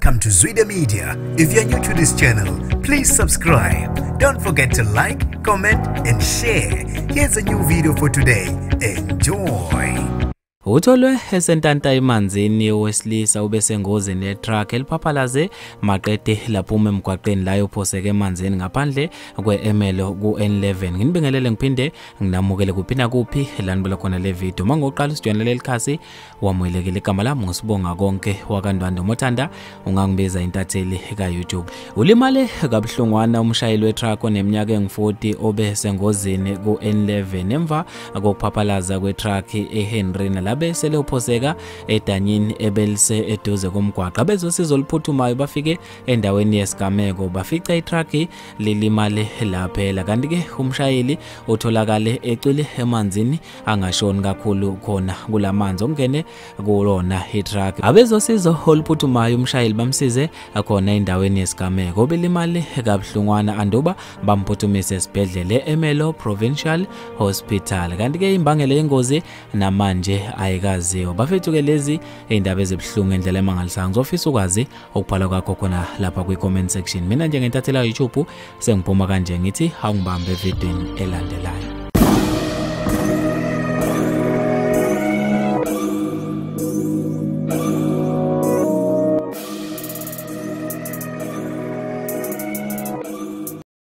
Welcome to Zwida Media. If you're new to this channel, please subscribe. Don't forget to like, comment, and share. Here's a new video for today. Enjoy. Utholwe esentanta emanzini owesilisa ubesengozini yetruck eliphaphalaze maqede laphuma emgwaqeni la yophoseke emanzini ngaphandle kwe-Emelo ku-N11. Nginibingelele ngiphinde nginamukele kuphi kuphi lanibela khona le video. Mangoqala usijoyinele leli khasi wamukelekile. Igama lami nguSibonga Konke wakaNdwandwe, mothanda ungangibiza intatheli ka-YouTube. Ulimale kabuhlungwana umshayeli wetruck oneminyaka engu-40 obesengozini ku-N11 emva kokuphaphalaza kwetruck eHenrina labe sele uphoseka edanyini ebelise eduze komgwaqo. Abezosizo oluphuthumayo bafike endaweni yesigameko bafica itruck lilimale laphela, kanti-ke umshayeli utholakale ecwile emanzini angashoni kakhulu khona kulamanzi okungene kulona itruck. Abezosizo oluphuthumayo umshayeli bamsize khona endaweni yesigameko belimale kabuhlungwana anduba bamphuthumise esibhedlela eMelo Provincial Hospital. Kanti-ke imbangela yengozi namanje ayikaziwa. Bafethu-ke lezi indaba ezibuhlungu ngendlela emangalisayo. Ngizofisa ukwazi ukubhala kwakho khona lapha kwi-comment section. Mina njengentatheli YouTube sengiphuma kanje ngithi awungibambe evidweni elandelayo.